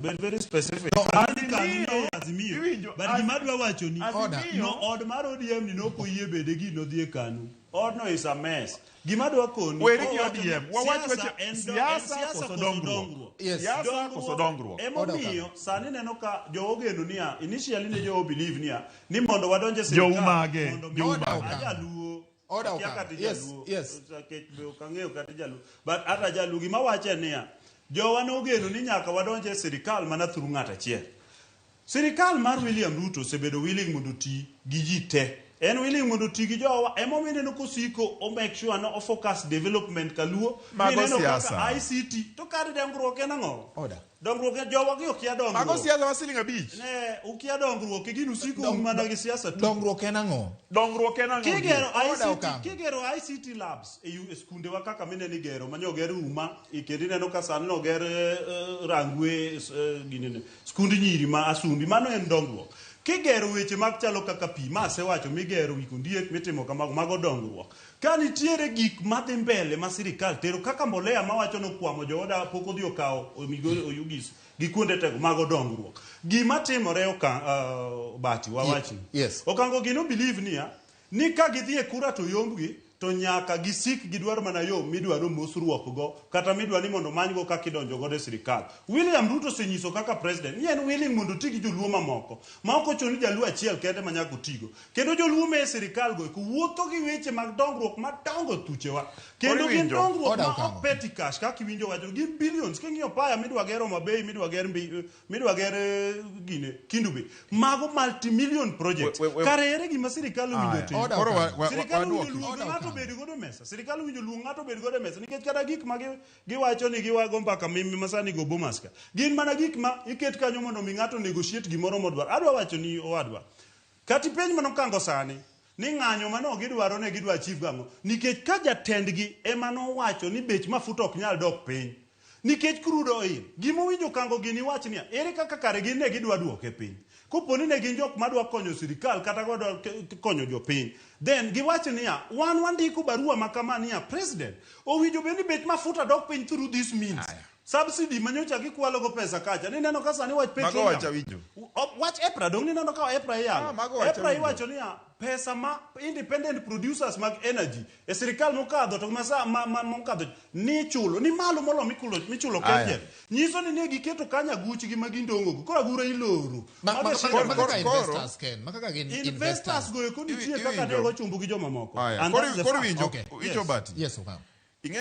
Bed very specific. No, Adhi kanu Azimio- ni Azimio. Iwinjo, But gima adwa wacho ni Order. no od mar ODM ni nok oyie bede gi nodhi e kanu. Odno is a mess. Gima adwa koni. Weri gi owacho ni ODM. Wawach siasa weche- en do- en siasa siasa koso koso dongruok. dongruok. Yes. Siasa koso dongruok. Emomiyo sani neno ka joogeno niya initially ne jo believe niya ni mondo wadonj e sirkal Joumage, mondo mi- joumage. Ajaluo. Order Akia Okang'o. kata Yes, jaluo. yes. Nikech be ok ang'eyo kata jaluo. But ata jaluo gima wacho en niya, jowa nogeno ni nyaka wadonj e sirkal mana through ng'at achiel. Sirkal mar William Ruto osebedo willing mondo oti gi ji te. En willing mondo oti gi jowa, emomiyo ineno kosiko o make sure no o focus development kaluo. Mago Mineno kaka siasa. ICT. To kar dongruok en ang'o? Order. Dongruok en jowa gi okia Mago dongruok. siasa ma siling abich. Ne, ukia dongruok, gin usiko un mana gi siasa tu. Dongruok en ang'o? Dongruok en ang'o? Kigero Order ICT, Okang'o. kigero ICT labs e e skundewa kaka mineno igero manyo oger Uma, e kendo ineno ka sani noger Rangwe ginene, skund nyiri ma Asumbi, mano en dongruok. Kigero weche mag chalo kaka pi, ma asewacho migero wi Kondiek mitimo kamago, mago dongruok. Ka nitiere gik madhi mbele ma sirikal tero kaka mbolea mawacho nokwamo jooda pok odhi okawo Migori Oyugis gi kuonde tego mago dongruok. Gima timore oka, Bati wawachni. Yes. Okango gino believe niya ni ka gidhi e kura to yombgi to nyaka gisik gidwar mana yo midwaro mosruok go kata midwa ni mondo manygo kaka idonjo godo e sirikal. William Ruto osenyiso kaka president ni en willing mondo oti gi joluo mamoko ma ok ochuno ni jaluo achiel kende ma nyaka otigo. Kendo joluo ma e sirikal go eko wuotho gi weche mag dongruok madongo thuchewa. Kendo gin Iwinjo. dongruok Order ma Okang'o. ok petty cash kaka iwinjo wacho gin billions king'iyo paya midwa ger Homa Bay midwa ger mbi midwa ger gine Kendu Bay mago multimillion project kare ere gima sirikal owinjo Aya. otim Order Koro Okang'o. sirikal owinjo waduoki. luong Order ng'ato Okang'o. obed godo e mesa sirikal owinjo luong ng'ato obed godo e mesa nikech kata gik ma giwacho ni giwago mbaka mimi masani go Bomas ka gin mana gik ma iket kanyo mondo mi ng'ato negotiate gimoro modwaro adwa wacho ni owadwa kata ipenj mano kango sani ni ng'anyo mano gidwaro ne gidwa achieve gang'o nikech ka jatendgi ema nowacho ni bech mafuta ok nyal dok piny nikech crude oil gimowinjo kango gini wach niya ere kaka kare gin ne gidwa duoke piny kopo ni ne gin jok madwa konyo sirikal kata madwa konyo jopiny then giwach niya wan wandiko barua ma kama niya president owinjo bed ni bech mafuta dok piny through this means subsidy manyocha gikwalo go pesa kacha nineno ka sani wach Mago petroleum wach awinjo. Wach EPRA dong nineno ka EPRA iyalo Ah, mago wach EPRA awinjo. iwacho niya pesa ma independent producers mag energy e sirikal mokadho to masa ma, mokadho ni chulo ni malo molo michulo Aya. KenGen nyiso ni ne giketo kanyo aguchgi ma gindong'o go koro agura iloro Ma- Mago ma- e sirikal ma- mokadho. kaka Koro- investors Ken, ma kaka gin investors investors. go eko nitie Iwi- kaka ne iwinjo. go chumbu gi jomamoko Aya. And Koro that's the koro fact. iwinjo Okay. iwinjo Yes. Bati. Yes, Okang'o.